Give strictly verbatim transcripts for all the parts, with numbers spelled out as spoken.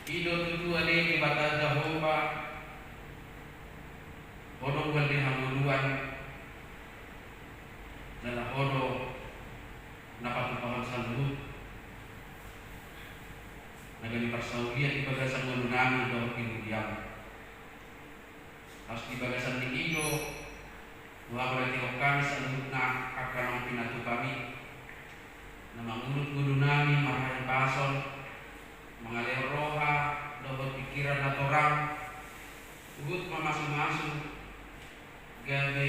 I do tutu ale Debata Jahowa, Ho do huhut ni hangoluan, jala Ho do na patupahon saluhut na gabe parsaulian di bagasan ngolunami dohot di huriam. Laos di bagasan ni i do huhaholehon hami saluhutna angka naung pinatupami, na mangulut ngolunami marhahipason, mangalehon roha dohot pingkiran na torang, huhut mamasumasu, gabe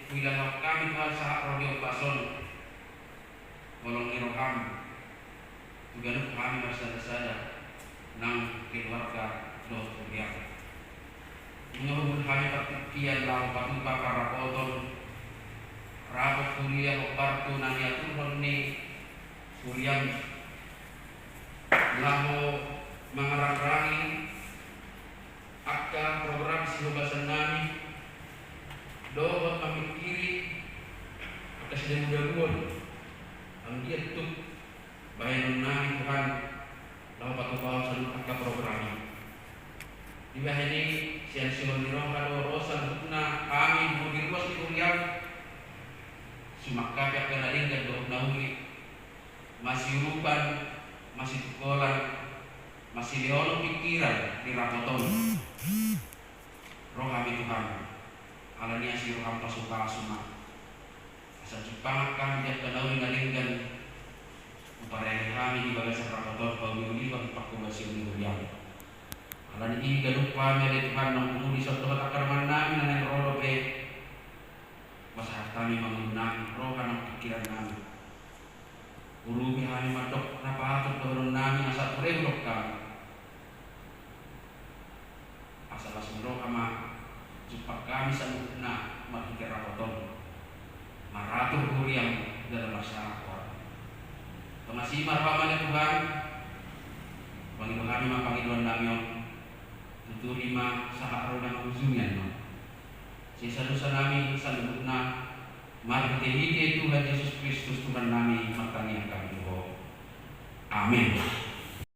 huilahehon hami Tuhan sahat ro di ombas on holong ni roham tu ganup hami marsadasada nang keluarga dohot huriam. Nunga huhut hami partingkian laho patupa parrapoton, rapot huria hombar tu na niaturhon ni huriam, laho mangarangrangi angka program sihobasannami dohot mamingkiri angka sidamudamuon anggiat tuk bahenonnami Tuhan laho patupahon saluhut angka program i. Dibahen i sian sihol ni roha do ro saluhutna hami boru di ruas ni huriam, sumangkapi angka na denggan dohot na uli, masiurupan, masitungkolan, masilehon pingkiran di rapot on. Ro hami Tuhan, alani i asi roham pasupasu ma, asa jumpang hami di angka na uli na denggan hupareali hami di bagasan rapot on pauliulion panghobasion ni huriam. Alani i ganup hami ale Tuhan naung tumuli songon angka dongannami na naeng ro dope, pasahat hami ma ngolunami, roha nang pingkirannami. Urupi hami mandok na patut dohononnami asa ture hudok hami, asa las ni roha ma jumpang hami saluhutna marhite rapot on, maratur huriam jala marsangap Ho. Tongas i ma roham ale Tuhan, pangido hami ma pangidoannami on, tuturi ma sahat ro na mangujungi annon. Sesa dosanami saluhutna, marhitehite Tuhan Jesus Kristus Tuhannami martangiang hami tu Ho. Amen.